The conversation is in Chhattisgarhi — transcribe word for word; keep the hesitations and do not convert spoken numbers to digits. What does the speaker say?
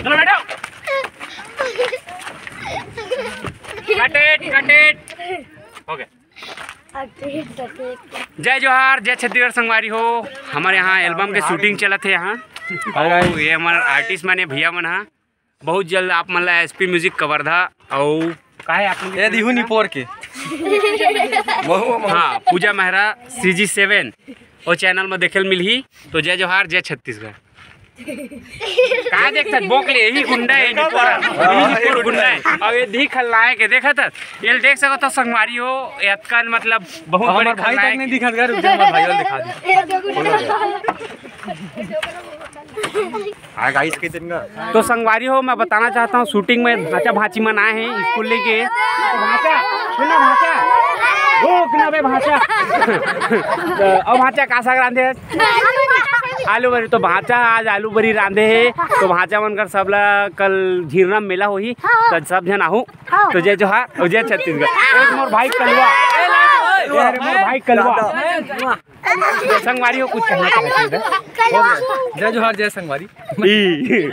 चलो बैठो। कटेट, कटेट। हो गया। जय जोहार, जय छत्तीसगढ़ संगवारी हो। हमारे यहाँ एल्बम के शूटिंग चलत हे यहाँ। और ये हमारे आर्टिस्ट मन हे, भैया मन हा। बहुत जल्द आप मन ला एसपी म्यूजिक कवर्धा अउ का हे आप मन के ये दिहू निपोर के। हाँ, पूजा मेहरा सीजी सेवन वो चैनल में देखे ल मिलही। तो जय जोहार, जय छत्तीसगढ़। का देखथस बोकले, यही गुंडा हे निपोरा, यही निपोर गुंडा हे। अब ये दिख खलनायक हे, देखथस, ये देख सकत हो संगवारी हो, ये अतका मतलब बहुत बड़े हमार भाई तक खलनायक नहीं हे। दिखत गा, रुक जा, हमार भाई वाला दिखा दे। हाँ गाइस, के दिन का तो संगवारी हो, मैं बताना चाहता हूँ, शूटिंग में भांचा भांची मन आए हैं स्कूल लेके। भांचा, सुन ना भांचा, रुक ना बे भांचा। तो अब भांचा का साग रांधे हे? आलू बरी। तो भांचा आज आलू बरी रांधे हे। तो भांचा मन कर सबला कल झीरना मेला होही, तो सब झन आहू। तो जय जोहार अउ जय छत्तीसगढ़। एक मोर भाई कलवा, ए, अरे मोर भाई कलवा। संगवारी हो, कुछ कहना चाहते हैं? जय जोहार, जय संगवारी। ई।